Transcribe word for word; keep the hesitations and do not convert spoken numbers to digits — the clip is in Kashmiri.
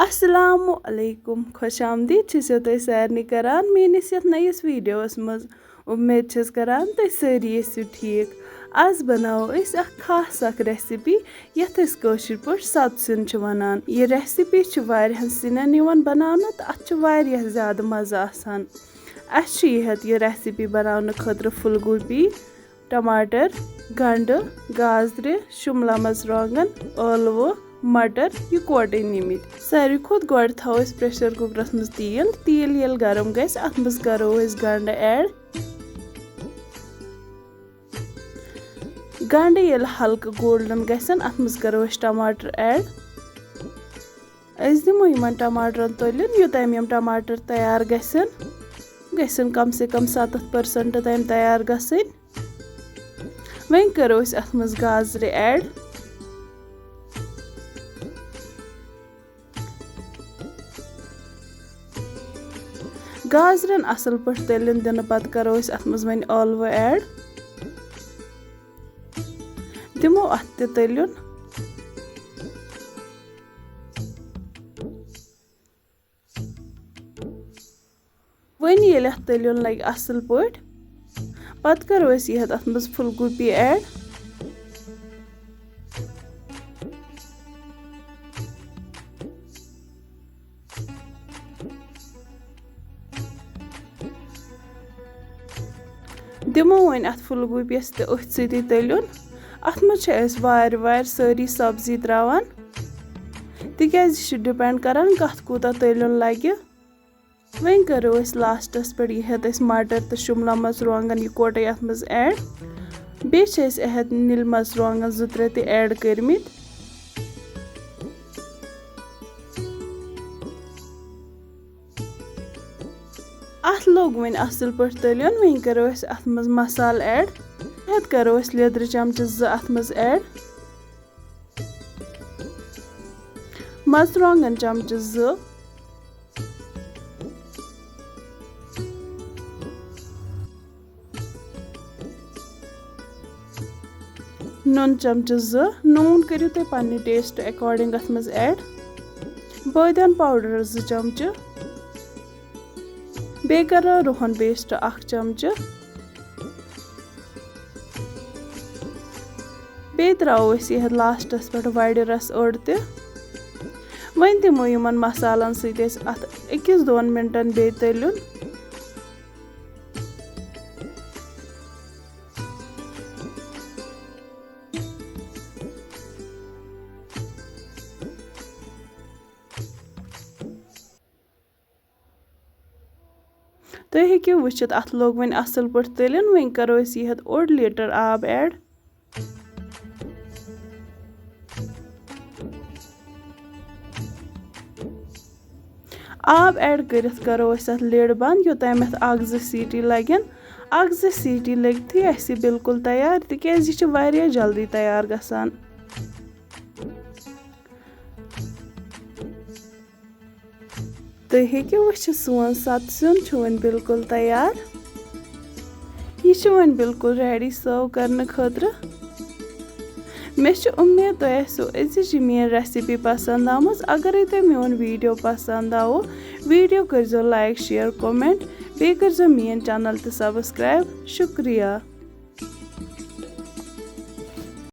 السلام علیکم، خۄش آمدید چھِسو تۄہہِ سارنٕے کران میٲنِس یتھ نٔیِس ویڈیوس منٛز۔ اُمید چھَس کران تُہۍ سٲری ٲسِو ٹھیٖک۔ آز بناوو أسۍ اکھ خاص اکھ ریسپی، یتھ أسۍ کٲشِر پٲٹھۍ ستہٕ سیُن چھِ ونان۔ یہِ ریسپی چھِ واریاہن سِنٮ۪ن یِوان بناونہٕ تہٕ اتھ چھُ واریاہ زیادٕ مزٕ آسان۔ اسہِ چھُ یہِ ہٮ۪تھ یہِ ریسپی بناونہٕ خٲطرٕ پھول گوبی، ٹماٹر، گنڈٕ، گازرِ، شملہ مرژٕوانٛگن، ٲلوٕ، مٹر یِکوٹے نِمٕتۍ۔ ساروی کھۄتہٕ گۄڈٕ تھاوو أسۍ پریشر کُکرس منٛز تیٖل۔ تیٖل ییٚلہِ گرم گژھِ، اتھ منٛز کرو أسۍ گنڈٕ ایڈ۔ گنڈٕ ییٚلہِ ہلکہٕ گولڈن گژھن، اتھ منٛز کرو أسۍ ٹماٹر ایڈ۔ أسۍ دِمو یِمن ٹماٹرن تٔلِتھ، یوٚتام یِم ٹماٹر تیار گژھن۔ گژھن کم سے کم ستتھ پٔرسنٹ تام تیار گژھٕنۍ۔ وۄنۍ کرو أسۍ اتھ منٛز گازرِ ایڈ۔ گازرٮ۪ن اصل پٲٹھۍ تٔلِنۍ دِنہٕ پتہٕ کرو أسۍ اتھ منٛز وۄنۍ ٲلوٕ ایڈ۔ دِمو اتھ تہِ تٔلِیُن۔ وۄنۍ ییٚلہِ اتھ تٔلِیُن لگہِ اصل پٲٹھۍ، پتہٕ کرو أسۍ یتھ اتھ منٛز پھول گوبی ایڈ۔ دِمو وۄنۍ اتھ پھول گوبیس تہِ أتھۍ سۭتی تٔلِیُن۔ اتھ منٛز چھِ أسۍ وارِ وارِ سٲری سبزی تراوان، تِکیازِ یہِ چھُ ڈپینڈ کران کتھ کوٗتاہ تٔلِیُن لگہِ۔ وۄنۍ کرو أسۍ لاسٹس پٮ۪ٹھ یہِ ہٮ۪تھ أسۍ مٹر تہٕ شملہ مرژٕوانٛگن یِکوٹے اتھ منٛز ایڈ۔ بیٚیہِ چھِ أسۍ اہٮ۪تھ نِلۍ مرژٕوانٛگن زٕ ترٛےٚ تہِ ایڈ کٔرمٕتۍ۔ اتھ لوٚگ وۄنۍ اصل پٲٹھۍ تٔلِیُن۔ وۄنۍ کرو أسۍ اتھ منٛز مسالہٕ ایڈ۔ ہٮ۪تھ کرو أسۍ لیٚدرِ چمچہٕ زٕ اتھ منٛز ایڈ۔ مرژٕوانٛگن چمچہٕ زٕ، نُن چمچہٕ زٕ، نوٗن کٔرِو تُہۍ پننہِ ٹیسٹ اکارڈنگ اتھ منٛز ایڈ، بٲدیان پاوڈر زٕ چمچہٕ، بیٚیہِ کرو رُہن پیسٹ اکھ چمچہٕ۔ بیٚیہِ ترٛاوو أسۍ یَتھ لاسٹَس پٮ۪ٹھ وَڑِ رَس أڑ تہِ۔ وۄنۍ دِمو یِمَن مصالَن سۭتۍ أسۍ اَتھ أکِس دۄن مِنٹَن بیٚیہِ تٔلیُن۔ تُہۍ ہیٚکِو وٕچھِتھ، اَتھ لوٚگ وۄنۍ اَصٕل پٲٹھۍ تٔلیُن۔ وۄنۍ کَرو أسۍ یہِ ہٮ۪تھ اوٚڑ لیٖٹر آب ایڈ۔ آب ایڈ کٔرِتھ کَرو أسۍ اَتھ لِڈ بنٛد، یوٚتام اَتھ اَکھ زٕ سیٖٹی لَگن۔ اَکھ زٕ سیٖٹی لٔگتھٕے اَسہِ یہِ بِلکُل تیار، تِکیٛازِ یہِ چھِ واریاہ جلدی تیار گژھان۔ تُہۍ ہیٚکِو وٕچھِتھ، سون ستہٕ سیُن چھُ وۄنۍ بِلکُل تیار۔ یہِ چھُ وۄنۍ بِلکُل ریڈی سرو کرنہٕ خٲطرٕ۔ مےٚ چھِ اُمید تۄہہِ آسِوٕ أزِچ یہِ میٲنۍ ریسپی پسنٛد آمٕژ۔ اگرے تۄہہِ میون ویڈیو پسنٛد آوٕ، ویڈیو کٔرزیو لایک، شیئر، کمنٹ، بیٚیہِ کٔرزیو میٲنۍ چینل تہِ سبسکرایب۔ شُکریہ۔